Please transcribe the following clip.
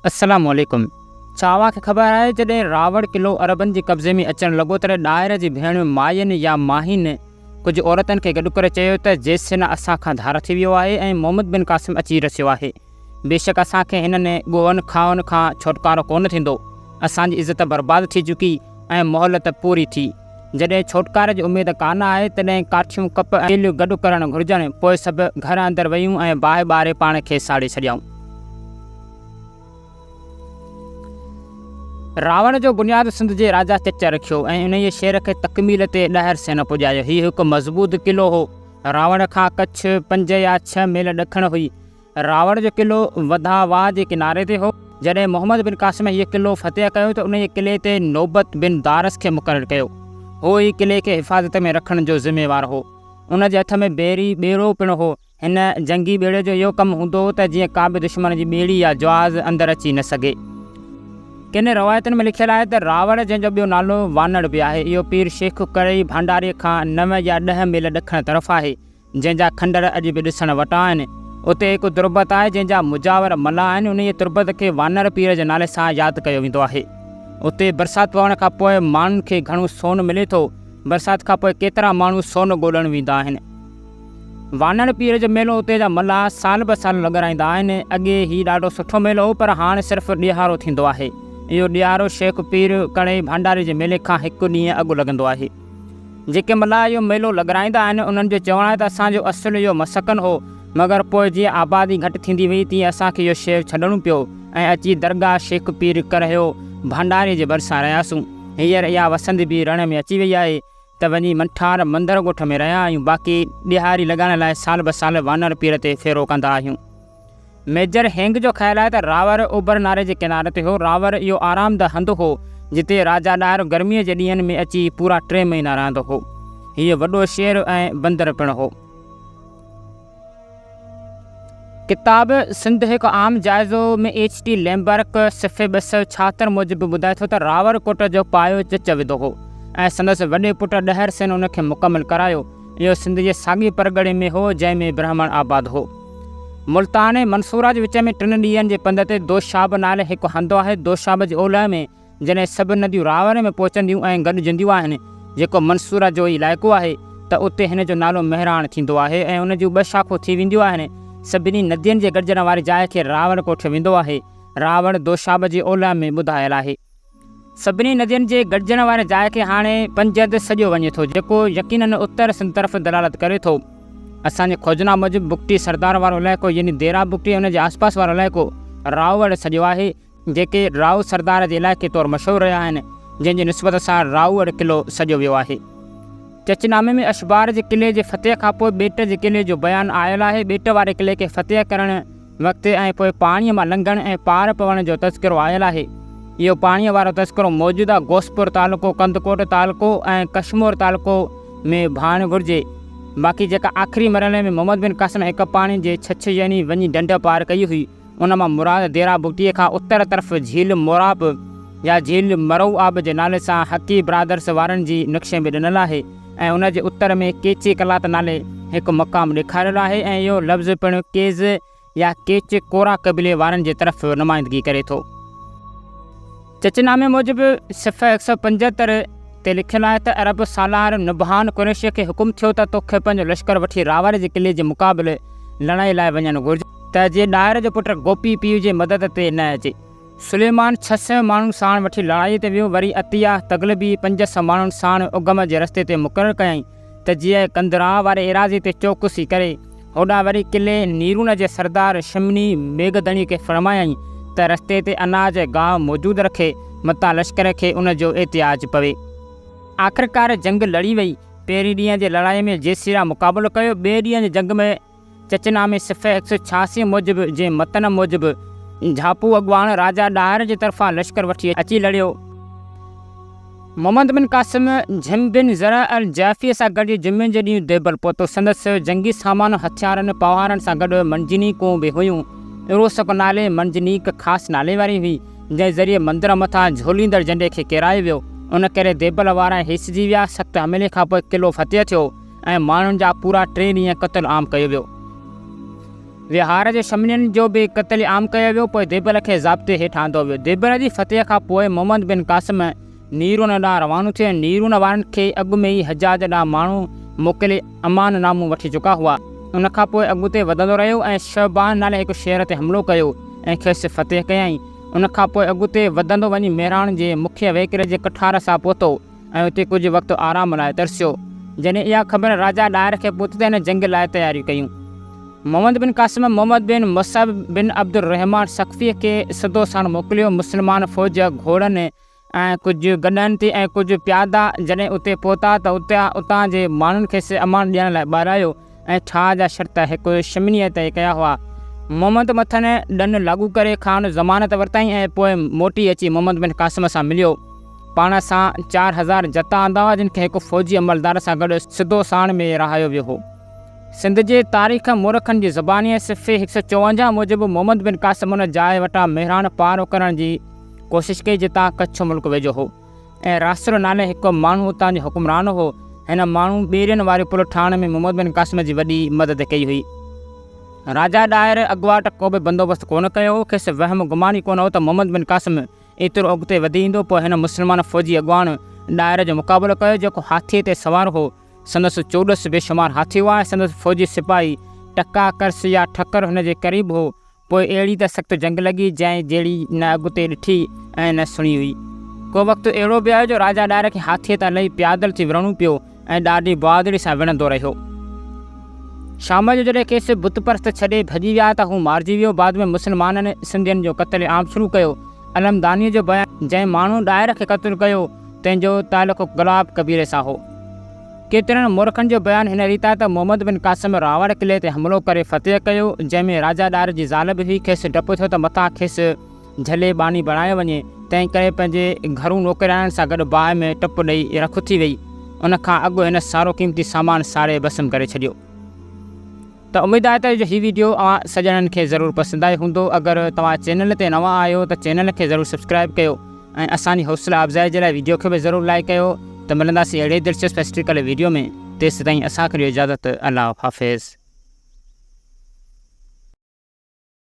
السلام عليڪم ڇا اوهان کي خبر آهي جڏهن راوڙ قلعو عربن جي قبضي ۾ اچڻ لڳو تڏهن ڏاهر جي ڀيڻ ماين يا ماهين ڪجهه عورتن کي گڏ ڪري چيو ته جيسينا اسان کان ڌار ٿي ويو آهي ۽ محمد بن قاسم اچي رسيو آهي بيشڪ اسان کي هنن ڳوهن کائن کان ڇوٽڪارو ڪونه ٿيندو اسان جي عزت برباد ٿي چڪي ۽ مهلت پوري ٿي. جڏهن ڇوٽڪاري جي اميد ڪانه آهي، تڏهن ڪاٺيون، ڪپ ۽ تيليون گڏ ڪرڻ گهرجن. پوء سڀ گهر اندر ويون ۽ باهه ٻاري پاڻ کي ساڙي ڇڏيائون. راوڻ جو بنياد سنڌ جي راجا چچ رکيو ۽ انهيء شعر کي تڪميل تي ڏهر سين پڄايو. هي هڪ مضبوط قلعو هو. راوڻ کان ڪڇ پنج يا ڇهه ميل ڏکڻ هئي. راوڙ جو قلعو وڌا واهه جي ڪناري تي هو. جڏهن محمد بن قاسم هيء قلعو فتح ڪيو ته انهيء قلعي تي نوبت بن دارس کي مقرر ڪيو. هو ئي قلعي کي حفاظت ۾ رکڻ جو ذميوار هو. ان جي هٿ ۾ بحري ٻيڙو پڻ هو. هن جنگي ٻيڙي جو اهو ڪم هوندو هو ته جيئن ڪا به دشمن جي ٻيڙي يا جهاز اندر اچي نه سگهي. ڪن روايتن ۾ لکيل آهي ته راوڙ جنهن جو ٻيو نالو وانڙ به آهي، اهو پير شيخ ڪرئي ڀانڊاري کان نو يا ڏهه ميل ڏکڻ طرف آهي. جنهن جا کنڊر اڄ به ڏسڻ وٽان آهن. اتي هڪ تربت آهي، جنهن جا مجاور ملاح آهن. انهيء تربت کي وانر پير جي نالي سان ياد ڪيو ويندو آهي. اتي برسات پوڻ کان پوء ماڻهن کي گهڻو سون ملي ٿو. برسات کان پوء ڪيترا ماڻهو سون ڳولڻ ويندا آهن. وانر پير جو ميلو اتي جا ملاح سال به سال لڳرائيندا آهن. اڳي هي ڏاڍو سٺو ميلو هو، پر هاڻ صرف ڏيهارو ٿيندو آهي. اهو ڏيهارو شيخ پير ڪڙهي ڀانڊاري جي ميلي کان هڪ ڏينهن اڳ لڳندو آهي. جيڪي ملاح اهو ميلو لڳرائيندا آهن، انهن جو چوڻ آهي ته اسان جو اصل اهو مسڪن هو، مگر پوء جيئن آبادي گهٽ ٿيندي وئي، تيئن اسان کي اهو شهر ڇڏڻو پيو ۽ اچي درگاهه شيخ پير ڪرهيو ڀانڊاري جي ڀرسان رهياسون. هينئر اها وسندي به رڻ ۾ اچي وئي آهي ته وڃي منٺار مندر ڳوٺ ۾ رهيا آهيون، باقي ڏهاري لڳائڻ لاء سال به سال وانر پير تي ڦيرو ڪندا آهيون. ميجر هينگ جو خيال آهي ته راور اوڀر ناري جي ڪناري تي هو. راور اهو آرامده هنڌ هو، جتي راجا ڏاهر گرميء جي ڏينهن ۾ اچي پورا ٽي مهينا رهندو هو. هيء وڏو شهر ۽ بندر پڻ هو. ڪتاب سنڌ هڪ عام جائزو ۾ ايڇ ٽي ليمبرڪ صفحي 276 موجب ٻڌائي ٿو ته راور ڪوٽ جو پايو چچ وڌو هو ۽ سندس وڏي پٽ ڏهر سين ان کي مڪمل ڪرايو. اهو سنڌ جي ساڳئي پرڳڻي ۾ هو، جنهن ۾ برهمڻ آباد هو. ملتان ۽ منصوره جي وچ ۾ ٽن ڏينهن جي پنڌ تي دوشاب نالي هڪ هنڌ آهي. دوشاب جي اولهه ۾ جڏهن سڀ نديون راور ۾ پهچنديون ۽ گڏجنديون آهن، جيڪو منصوره جو ئي علائقو آهي، ته اتي هن جو نالو مهراڻ ٿيندو آهي ۽ ان جون ٻه شاخون ٿي وينديون آهن. سڀني ندين جي گڏجڻ واري جاء کي راوڙ ڪوٺيو ويندو آهي. راوڙ دوشاب جي اولهه ۾ ٻڌايل آهي. سڀني ندين جي گڏجڻ واري جاء کي هاڻي پنجند سڏيو وڃي ٿو، جيڪو يقيناً اتر سنڌ طرف دلالت ڪري ٿو. اسان جي کوجنا موجب بگٽي سردار وارو علائقو يعني ديرا بگٽي ۽ ان جي آسپاس وارو علائقو رائوڙ سڏيو آهي، جيڪي رائو سردار جي علائقي طور مشهور رهيا آهن، جنهن جي نسبت سان رائوڙ قلعو سڏيو ويو آهي. چچ نامي ۾ اشبار جي قلعي جي فتح کان پوء ٻيٽ جي قلعي جو بيان آيل آهي. ٻيٽ واري قلعي کي فتح ڪرڻ وقت ۽ پوء پاڻيء مان لنگهڻ ۽ پار پوڻ جو تذڪرو آيل آهي. اهو پاڻيء وارو تذڪرو موجوده غوثپور تعلقو، ڪنڌڪوٽ تعلقو ۽ ڪشمور تعلقو ۾ ڀانئڻ گهرجي. باقي جيڪا آخري مرحلي ۾ محمد بن قاسم هڪ پاڻي جي ڇڇ يعني وڃي ڍنڍ پار ڪئي هئي، ان مان مراد ديرا بگٽيء کان اتر طرف جهيل موراب يا جهيل مرو آب جي نالي سان حقي برادرس وارن جي نقشي ۾ ڏنل آهي ۽ ان جي اتر ۾ ڪيچي قلات نالي هڪ مقام ڏيکاريل آهي ۽ اهو لفظ پڻ ڪيز يا ڪيچ ڪورا قبيلي وارن جي طرف نمائندگي ڪري ٿو. چچ نامي موجب صفحه 175 تي لکيل آهي ته عرب سالار نبهان قريشيء کي حڪم ٿيو ته توکي پنهنجو لشڪر وٺي راور جي قلعي جي مقابلي لڙائي لاء وڃڻ گهرجي ته جيئن ڏاهر جو پٽ گوپي پيء جي مدد تي نه اچي. سليمان 600 ماڻهن ساڻ وٺي لڙائيء تي ويو. وري عطيه تغلبي 500 ماڻهن ساڻ اگهم جي رستي تي مقرر ڪيائين ته جيئن قندراء واري ايراضيء تي چوڪسي ڪري. هوڏانهن وري قلعي نيرون جي سردار شمني ميگهدڻي کي فرمايائين ته رستي تي اناج ۽ گاهه موجود رکي، متان لشڪر کي ان جو احتياج پوي. آخرڪار جنگ لڙي وئي. پهرين ڏينهن جي لڙائيء ۾ جيسيرا مقابلو ڪيو. ٻئي ڏينهن جي جنگ ۾. چچنامي صفحي 186 موجب جي متن موجب جھاپو اڳواڻ راجا ڏاهر جي طرفان لشڪر وٺي اچي لڙيو. محمد بن قاسم جھم بن زرع الجعفيء سان گڏجي جمعي جي ڏينهن ديبل پهتو. سندس جنگي سامان هٿيارن، پوهارن سان گڏ منجنيقون به هيون. عروسڪ نالي منجنيق خاص نالي واري هئي، جنهن ذريعي مندر مٿان جهوليندڙ جهنڊي کي ڪيرايو ويو. ان ڪري ديبل وارا هيسجي ويا. سخت حملي کانپوء قلعو فتح ٿيو. ۽ ماڻهن جا پورا ٽي ڏينهن قتل عام ڪيو ويو. وهار جي شمنين جو به قتل عام ڪيو ويو، پوء ديبل کي ضابطي هيٺ آندو ويو. ديبل جي فتح کان پوء محمد بن قاسم نيرون ڏانهن روانو ٿيو ۽ نيرون وارن کي اڳ ۾ ئي حجاج ڏانهن ماڻهو موڪلي امان نامو وٺي چڪا هئا. ان کان پوء اڳتي وڌندو رهيو ۽ شعبان نالي هڪ شهر تي حملو ڪيو ۽ کيس فتح ڪيائين. ان کان پوء اڳتي وڌندو وڃي مهراڻ جي مکيه وهڪري جي ڪٺار سان پهتو ۽ اتي ڪجهه وقت آرام لاء ترسيو. جڏهن اها خبر راجا ڏاهر کي پهتي ته هن جنگ لاء تياريون ڪيون. محمد بن قاسم محمد بن مصعب بن عبدالرحمان ثقفيء کي سڌو ساڻ موڪليو. مسلمان فوج گهوڙن ۽ ڪجهه گڏهن تي ۽ ڪجهه پيادا جڏهن اتي پهتا ته اتان جي ماڻهن کيس امان ڏيڻ لاء ٻارايو ۽ ٺاهه جا شرط هڪ شمنيء طئي ڪيا هئا. محمد مٿن ڏن لاڳو ڪري کانئن ضمانت ورتائين ۽ پوء موٽي اچي محمد بن قاسم سان مليو. پاڻ سان 4000 جتا آندا هئا جن کي هڪ فوجي عملدار سان گڏ سڌو ساڻ ۾ رهايو ويو هو. سنڌ جي تاريخ مورخن جي زبانيء صفحي 154 موجب محمد بن قاسم ان جاء وٽان مهراڻ پار اڪرڻ جي ڪوشش ڪئي جتان ڪڇ ملڪ ويجهو هو ۽ راسر نالي هڪ ماڻهو اتان جو حڪمران هو. هن ماڻهو ٻيرين واري پل ٺاهڻ ۾ محمد بن قاسم جي وڏي مدد ڪئي هئي. راجا ڏاهر اڳواٽ ڪو به بندوبست ڪونه ڪيو هو. کيس وهم گمان ئي ڪونه هو ته محمد بن قاسم ايترو اڳتي وڌي ايندو. پوء هن مسلمان فوجي اڳواڻ ڏاهر جو مقابلو ڪيو جيڪو هاٿيء تي سوار هو. سندس چوڏس بيشمار هاٿي هئا ۽ سندس فوجي سپاهي ٽڪا ڪرس يا ٺڪر هن جي قريب هو. پوء اهڙي ته سخت جنگ لڳي، جنهن جهڙي نه اڳتي ڏٺي ۽ نه سڻي هئي. ڪو وقت اهڙو به آيو جو راجا ڏاهر کي هاٿيء تان لهي پيادل ٿي وڙهڻو پيو ۽ ڏاڍي بهادري سان وڙهندو رهيو. شام جو جڏهن کيس بت پرست ڇڏي ڀڄي ويا ته هو مارجي ويو. بعد ۾ مسلمانن سنڌين جو قتل عام شروع ڪيو. علمدانيء جو بيان جنهن ماڻهو ڏاهر کي قتل ڪيو، تنهن جو تعلق گلاب قبيلي سان هو. ڪيترن مورخن جو بيان هن ريت آهي ته محمد بن قاسم راوڙ قلعي تي حملو ڪري فتح ڪيو، جنهن ۾ راجا ڏاهر جي زال به هئي، کيس ڊپ ٿيو ته متان کيس جهلي ٻانهي بڻايو وڃي، تنهن ڪري پنهنجي گهرو نوڪرياڻين سان گڏ باهه ۾ ٽپ ڏئي رک ٿي وئي. ان کان اڳ هن سارو قيمتي سامان ساڙي ڀسم ڪري ڇڏيو. ته اميد آهي ته هي ويڊيو اوهان سڄڻن کي ضرور پسند آيو هوندو اگر توهان چينل تي نوان آهيو ته چينل کي ضرور سبسڪرائب ڪيو ۽ اسان جي حوصله افزائي جي لاء ويڊيو کي به ضرور لائڪ ڪيو ته ملنداسين اهڙي دلچسپ هسٽريڪل ويڊيو ۾ تيستائين اسان کي ڏيو اجازت الله حافظ.